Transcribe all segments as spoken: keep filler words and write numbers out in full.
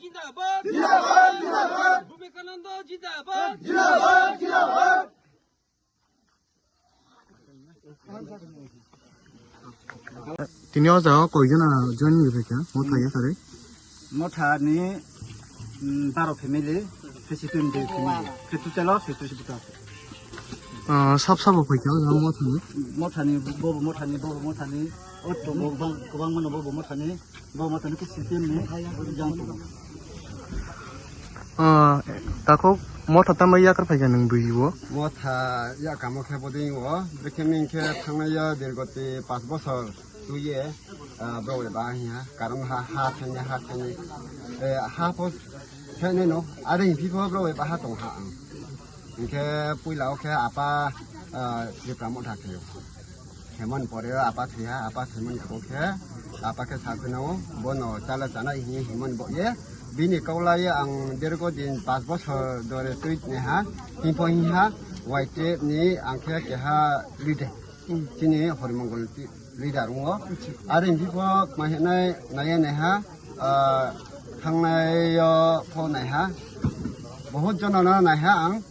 Zindabad! Zindabad! Zindabad! Vivekananda zindabad! Zindabad! Zindabad! Tini o jaga koi jona join ni phaikha, motha ya kare? Motha ni, mm, baro family, khe situ ni family, khe total o sotris bwta. Ah, sab sabo phaikha o jaga motha ni? Motha ni, bobo motha ni, bobo motha ni, o to bo bang, kwbang mano bobo motha ni. Bo motha ni khe system ni jang tongo. Ah, takhuk motha tamo yakar phaikha nwng bui o? Motha yakamo khe bodei o, bikhe ming khe thangnai ya dirgoti pas bosor twi ye, ah, bro bai ba hiya, karon ha, ha thani, ha thani, eh, ha pos thani no, are hi phi pho bro bai ba ha tong ha ang. Hinkhe puila o khe apa, ah, Tripura motha khe. Hemon pore apa thwiha, apa thwimani kok khe, apa khe sa phino, bono chala chana hi himon bo ye. Bini kaula ye ang dergo din pas bosor dore twi neha, himpo hiha, Y T F ni ang khe keha leader. Chini Horimongol ti-, leader ungo. Are himpi pho ma hinai naya neha, ah, thangnai yo pho naiha. Bahut jona no naiha ang.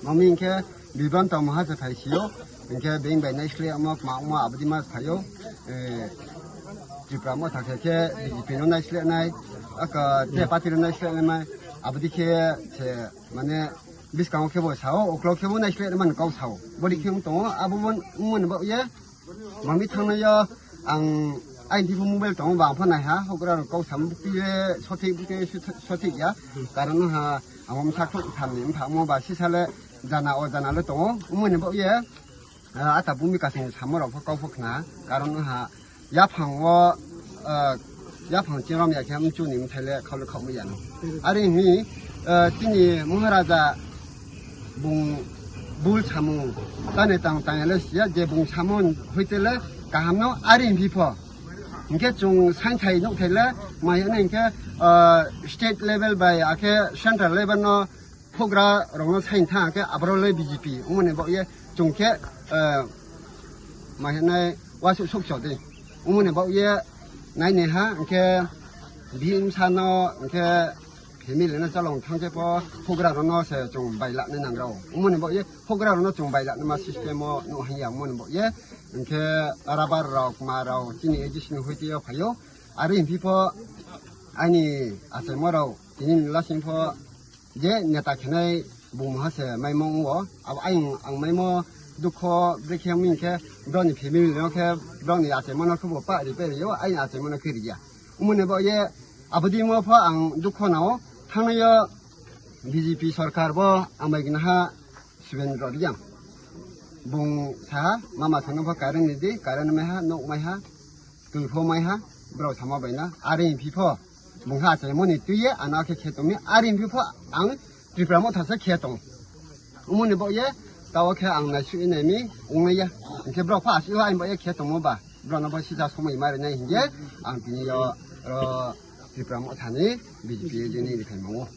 Mami hinkhe Bibanta maha se phai sio, hinkhe beng bai naisleh omo kma omo abodi ma phaio, eh, Tripura motha khe khe B J P no naisleh nai, aka te party no naisleh nai mai, abodi khe se mane biskango khe bo sao, oklo khe bo naisleh nai man kau sao, bodi khe wng tongo, abo mon, mon bo ye, Mami thangnai o ang aini tipo mobile tongo, bang pho naiha, hokra rok kau sam bukti ye sothik bukti ye sothik ya, karon ha ang msa khok thamni bwkha mo ba sisale jana o jana le tongo, umoni bo ye, ah, ata bumi kasing samo rok pho kau pho khna, karon ha yaphang o, ah, yaphang chingram ya khe mchu ni mthai le khau le khau ya no. Are hi, ah, chini Maharaja bung bul samung tane tang tang le siya je bung samung hoite le kaham no are hi pho. Hinkhe chung sain thai nuk thai le mai hino hinkhe, ah, state level bai akhe central level no phugra rok no sain thang khe abro le B J P umoni bo ye chung khe, ah, mai hinai wasu suk chodi umoni bo ye nai ne ha hinkhe bimsa no hinkhe family no chalong thang khe pho phugra rok no se chung bai la nai nang rao. Umoni bo ye phugra rok no chung bai la nai ma system o no hanya umoni bo ye hinkhe rabar rok ma rok chini A D C ni hoite yo phaio. Are hi pho ani achaimo rok tini lasing pho je neta khenai bung maha se maimung o, abo ayung ang maimo dukho brekhe wngkhe broni family no khe broni achaimo no khe bo pa ri pe rio, ayung achaimo no khe riya. Umoni bo ye abodi mo pho ang dukho nao thangnai yo B J P sorkar bo amai gina ha Subendra Reang. Bung saha mama thangno pho current ni di, current mai ha, nok mai ha, twi pho mai ha, bro sama bai na, are hi pho. Bung ha se moni twi ye, ano khe khe tong mi, are hi pho ang Tripura motha se khe tong. Umoni bo ye, tao khe ang nai sui nai mi, ung ya. Hinkhe bro pha asi ha, ang bo ye khe tong mo ba. Bro no bo sisa somoi mari nai hinkhe, ang tini yo, ro Tripura motha ni B J P ye jeni ni khai mango.